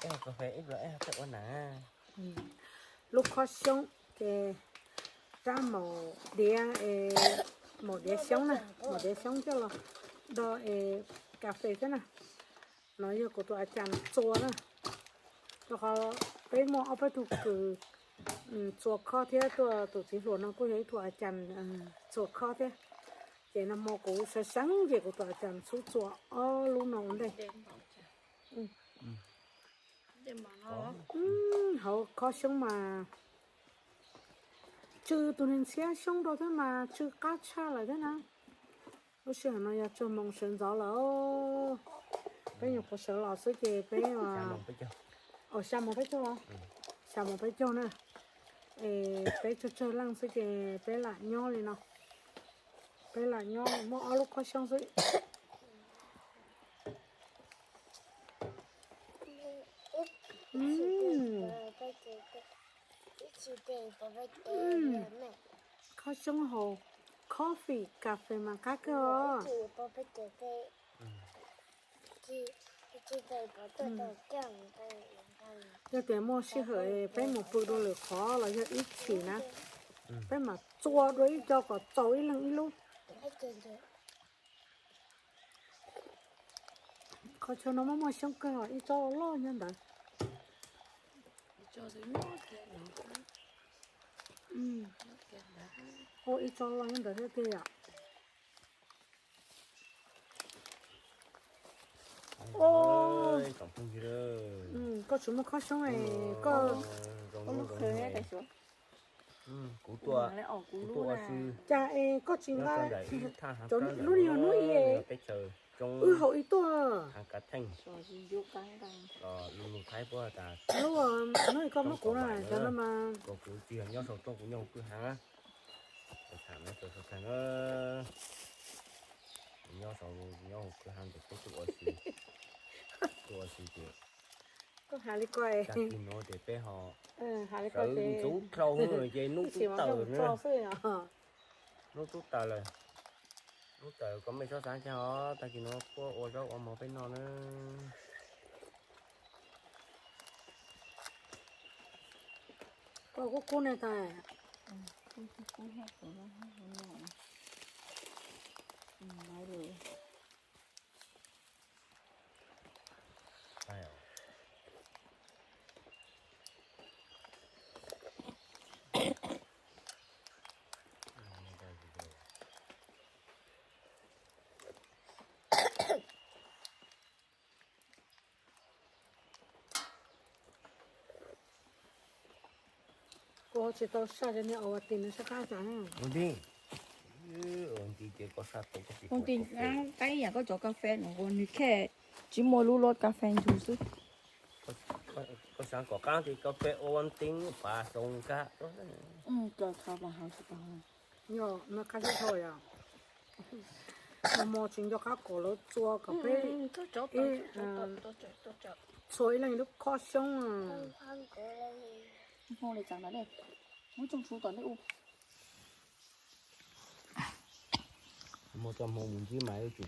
Ib hov kas fes ib hov ib hov txawj ua na. Lub khob xyoob ces rab maum diav, maum diav xyoob na, maum diav xyoob coj los do kas fes thiab na. No yog kuv tus a cas txua na, rau qhov peb muaj ob peb tug kws txua khob thiab, tuaj tus txiv hluas no kuj yog ib tug a cas txua khob thiab. Ces no mo kuv sawv seev ces kuv tus a cas xub txua ob lub no ua ntej. Hauv khob xyoob mas tsw tus niag ntxhiab xyoob rau thiab mas tsw qab tshaj lawm thiab na. Lub sij hawm no yog tsuag moos sawv ntxov lawm. Peb nyuam qhuav sawv los xwb ces peb, xya moos peb caug los, xya moos peb caug na. Es peb tsawg tsawg leej xwb ces peb lam nyob li no. Peb lam nyob muaj ob lub khob xyoob xwb. Khob xyoob haus coffee kas fes mas qab kawg os. Yog tias muaj sij hawm peb mus pw dua lwm qhov los yog ib chim na, peb mam txua dua ib co kom txaus ib leeg ib lub. Qhov chaw no muaj muaj xyoob kawg, ib tsob loj nyob ntawd. Ua ib tsob loj nyob ntawd thiab tiag yom. Koj tsis muaj khob xyoob, koj kuv tuaj, kuv tuaj ua si. Cas es koj tsis nqa cov lub ni yog hnub i, wb haus ib tuaj. Hnub koj muab kuv na, cov no mas kuv tsis yog nyob saum rooj, kuv nyob hauv kwj ha. Tham no, nyob saum, nyob hauv kwj ha ntawm peb tuaj ua si, tuaj ua si ces koj has li ko, tag kis no ces peb ho sawv ntxuv dhau ces hnub twb tawm na. Hnub twb tawm lawm. Hnub tawm koj mej txhob xav kiag os, tag kis no kuj ua zaub ua mov peb noj na. Koj kub kub ne tas. Kuv tsis tau saj cov niag Ovaltine no saj qab cas. Ovaltine qaib yam koj cov kas fes no, nws khe tsis muaj lub loj kas fes ntug xwb. Koj xav kom qab ces kas fes Ovaltine pas xoo kab. Yog no qab xwb thaum yog no mo tsis nco qab kom lawv txua kom peb txhua ib leeg lub khob xyoob.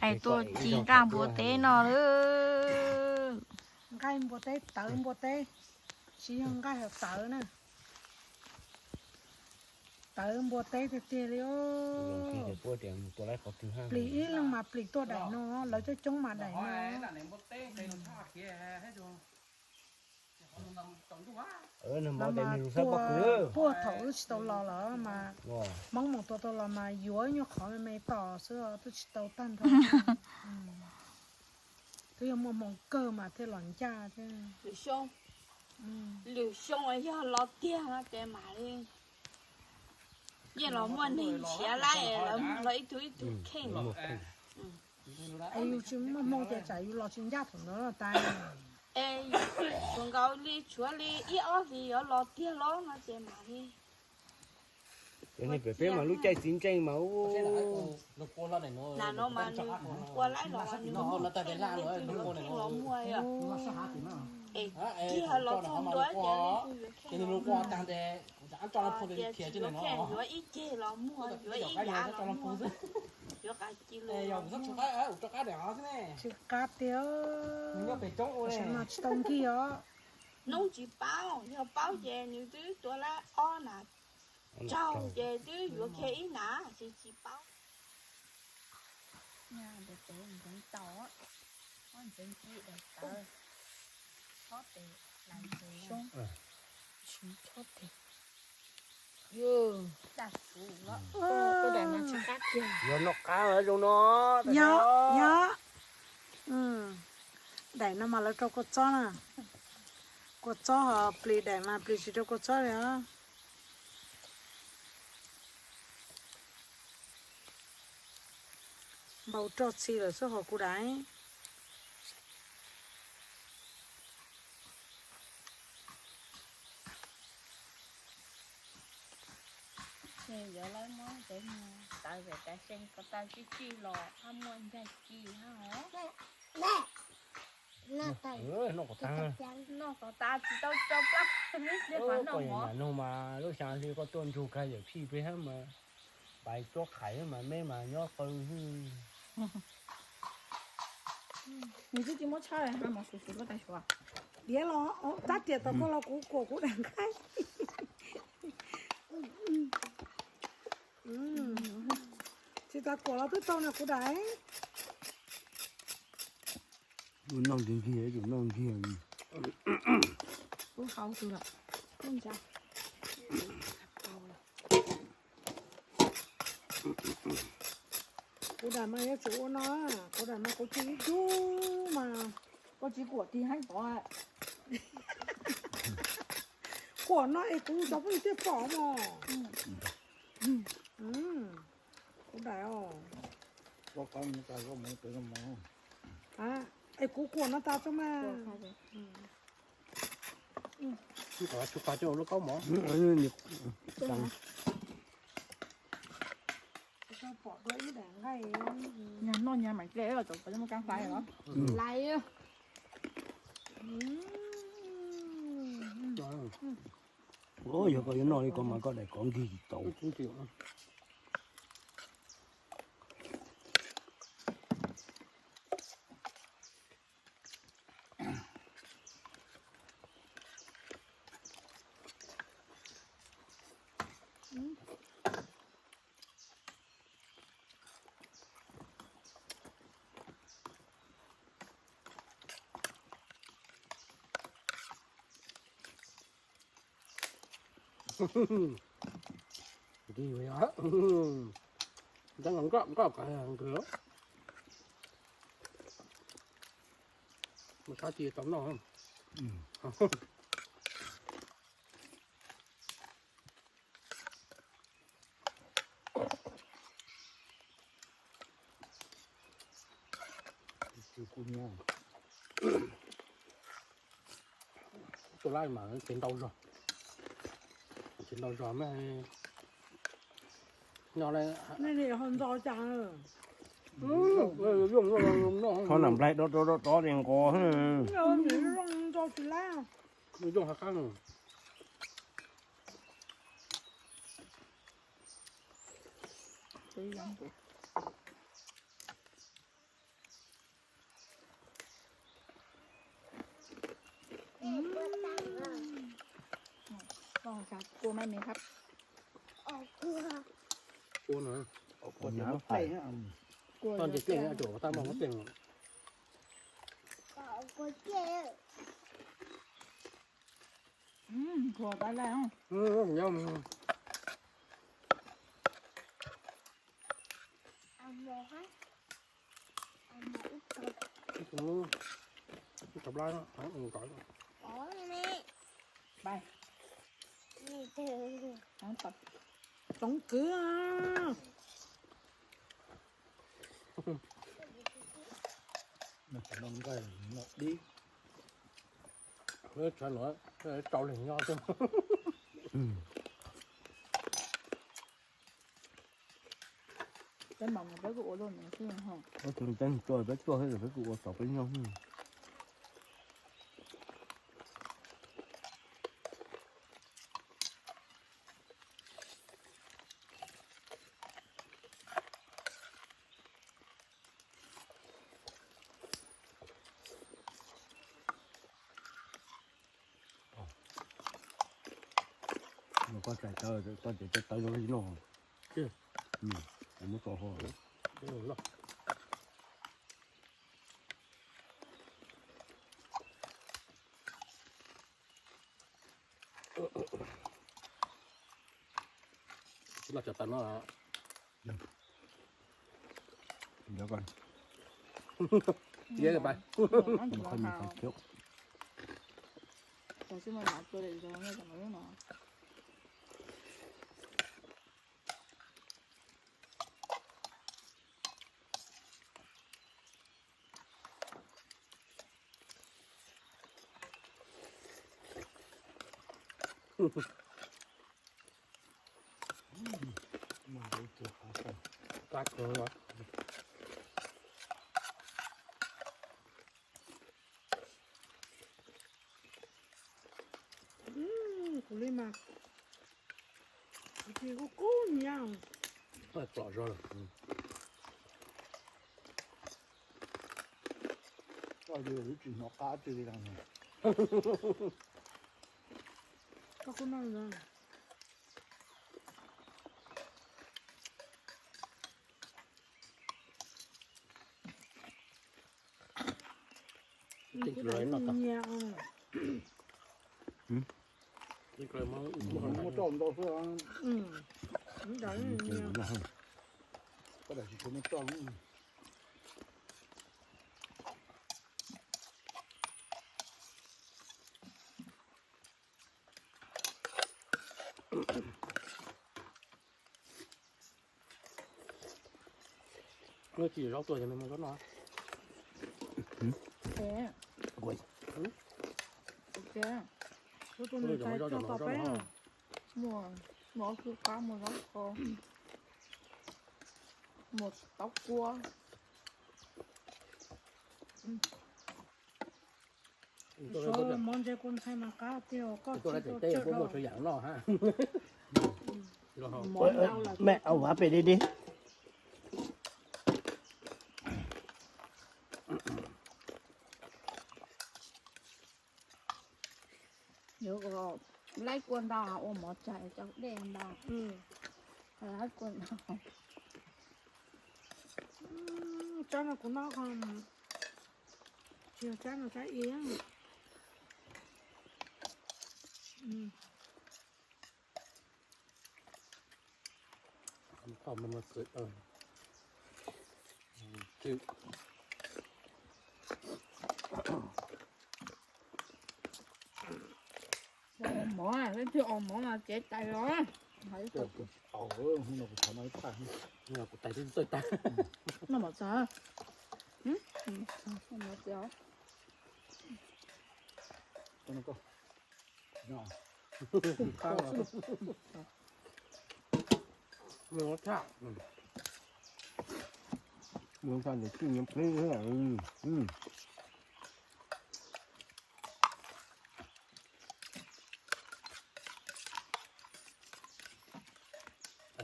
Hais tuaj ci nqaij npua teb no lawm. Nqaij npua teb, tawv npua teb, tsis yog nqaij, tawv na. Tawv npua teb tiag tiag li. Plis ib leeg mas plis tuaj daim no, lawv coob coob mas daim no. Puag thaum wb tsis tau los lawm mas Hmoob mus tua tau los mas yuav nyuag qhov me me tom xwb, twb tsis tau tag nrho. Twb yog muaj hmoo kawg mas thiaj los ncaj thiab. Lwm xyoo, lwm xyoo yog los tiag no ces mam li yeej los muaj neeg nrhiav laib, lawv los ib tug ib tug kheej. Es yus tsis muaj hmoo ces tsam yus los tsis ncaj thaum ntawd tas. Es tsuas nkaus li tshuav li ib ob hlis yuav los tiag los no ces mam li. Peb mas lub caij txiv ntseej mas ub, na no mas nws ua laib los nws muaj kheej, nws yuav kheej los muag yom. Es kiag los txog ntua ces tias tsis yuav kheej, yuav ib ceg los muag, yuav ib yav los muag. Yog kuv txhob tsw qab, ua rov qab daim hov xwb ne. Tsw qab tiag. Nws nyob pem roob ua ne. Tsis tau nkig os. Nub tsis paub, yog paub ces nws twb tua lab ob nas tsaug ces twb yuav kiag ib nas ces tsis paub. Ntxeev tau, ntxeev ci daim tawv, chob tes, lais tes, soob, chob tes. Daj suv, tus daim mas tsis qab tiag. Yuav noj qab zoo no. Yog, yog. Daim no mas lawv rau kua txob na. Kua txob ho plis, daim mas plis tsis rau kua txob li os. Npau roj txhi lawm xwb hos kuv daim. Ces yuav lawv muab cov nyuag tawv vem tas see ko taw tsij tsij los hab muaj ncaj ci hab os. Noj tas tsis tau tso plab, noj mov mas lub xyoo hli koj tuaj ntsug kag yawm phij peb hab mas pais cuab qhais mas meb mas nyob qw. Nws twb tsis muab tshab ha mos suav suav koj tas suav. Diav los tab tias tau koj los kuv kuam kuv daim nqaij. Tsis tas kuam los twb tau na kuv daim. Noj nkig nkig, noj nkig. Kuv hau tus lawm. Kuv daim mas yuav tsum ua no, kuv daim mas kuv cia ib dub mas. Koj tsis kuam tig heeb tod. Kuam no es kuv cov phooj ywg thiaj pom mos. Kuv daim os. Es kuv kuam no tas tso mas. Tsis pab coj lub kaub mov. Pom dua ib daim nqaij. Nyag noj nyag mam hle los tau pov muaj kab fais los. Lais. Yog koj yuav noj li ko mas koj daim kov nkig tsis tau. Ntev nkoj nkoj kawg. Mus sab ci tau noj. Tus laj mas tsev ntau zog, tsev ntau zog mas nyo le. Nej ho ntxo cas? Txhob nam nplaig dob dob dob dob li nqos. Ntxo tsis laj. Zoo qab. Kua maj me hab. Kua no. Kua no. Kua ces tej tab maj muab tej. Kua tas lawm. Cov lab no. Tsoov kwv. Noj dib, tshav nua rau leeg nyob xwb. Peb mam mus peb kuj ua luaj no xwb. Ua tsis teeb tuaj peb tuaj xwb peb kuj ua tau peb nyob xwb. Txais tawv, txais tawv zoo li no. Muab tso ho. Los cov tawv no. Nhớ coi. Nhớ coi. Không, không, không thiếu. Kuv li mas, kuv tsis kub kub nyiam. Plom zog lawm. Koj li tsis hnov qab tsi li no. Koj kub noj. Muab rau ntau xwb. Tsis zaub tuaj ces nws mus zaub no. Muaj, muaj ob tug qab, muaj zaub kho, muaj taub kuab. Mov ntse kua ntxhais mas qab tiag, koj tsis tau tsawg dhau. Mẹ, au hab pem deb deb. Yuav laib kua ntau ua mov tshais rau dej ntau. Laib kua ntau. Tsab no kuv noj, tsis yog tsab no tsab ib. Mov, leej twg ua mov mas cev tais los. Kuv tais txawj tag. Noj mov txog.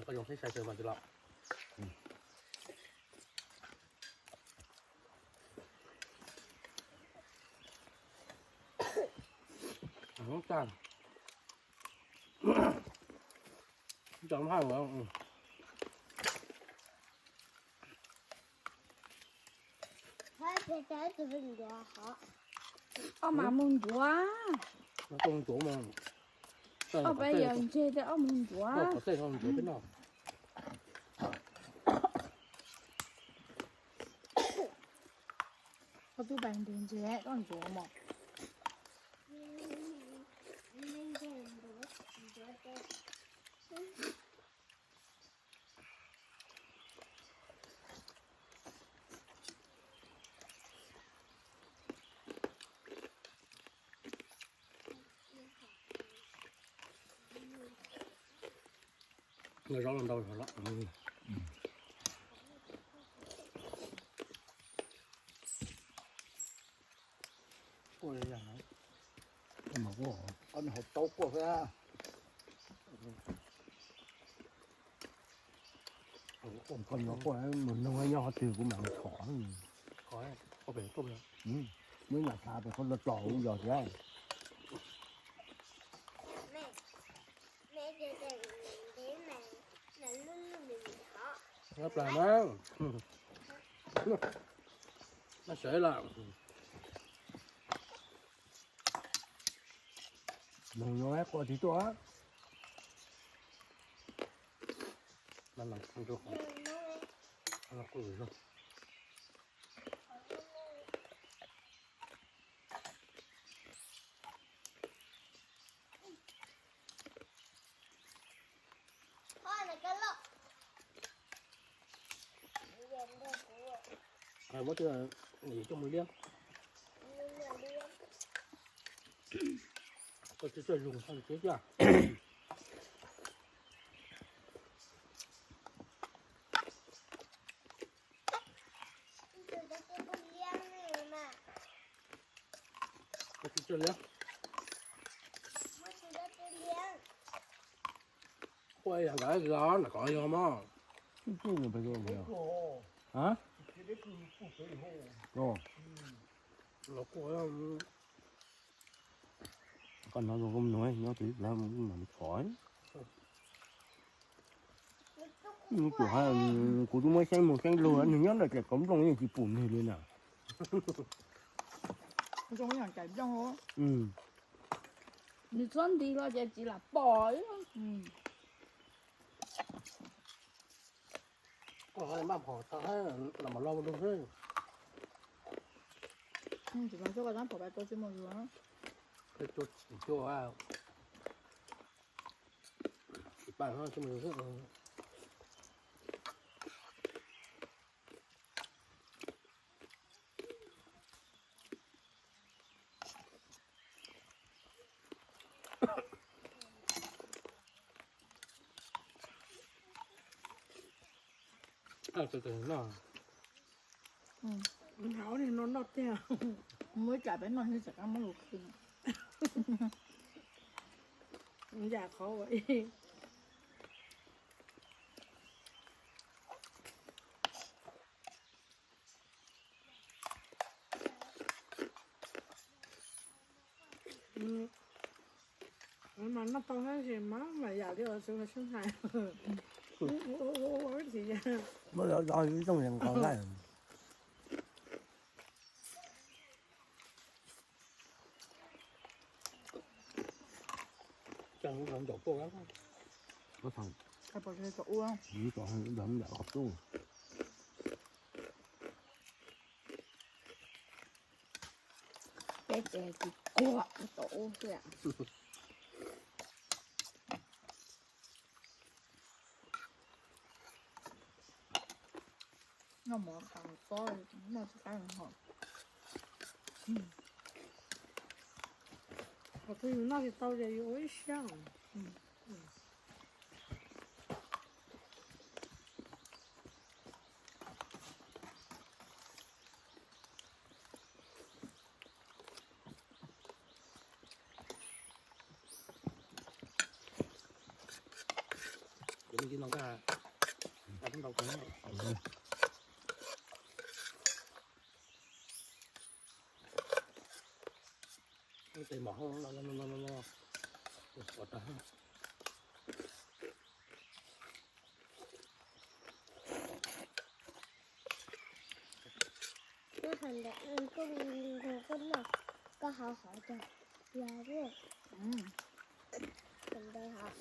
Koj zoo thiab sai sawv mas tsis los. Tag. Tag haj. Ob mas mus ncuav. Ob peb yog ntseg tej ob mus ncuav. Koj tub pais nrug ntses koj ncuav mog. Zaub los ntau los. Koj nyob quaj, mus nug nyob qhov twg kuv mam li thov. Muab nyam xav pem qhov no tso kuv yog thiab. Nyob plag na. Noj sawv lawm. Moog no qua tsis tuaj. Muab coj mus liab. Koj tsis txawj lug tsis tiag. Koj tsis txawj liab. Quaj yog nkawd zos na, koj yog mog. Koj hnov zoo zoo nyob twj ywm, kuv twb muab xeeb mus xeeb lug, nwg nyob ntawm tsev kauv nplooj yeej tsis pum nwg li na. Zoo yam caiv nplooj. Nws txhob nti los ces tsis lam pom. Koj maj phom tau hab, los mas lo lug xwb. Tsis mas xyov koj tab phom pais tua tsis mus yus. Tsis pais tsis mus yus xwb. Hauv no noj tiag. Muab tsam peb noj xwb tsam kab muab lug khi. Yam qhov ua ib. Mas noj tau hab es mas mam yam li os xwb sib hais. Muab lov zog ib rooj yees nkaus lawm. Peb ces tsis kuam tau ub xwb. Noj mov qab xob, noj tsis qab hom. Qhov twg yus noj tsis tau ces yus ua ib siab. Tes mom no no no no no. Koj hais ntawm koj noj, koj hau hov cog yog ntawd hov.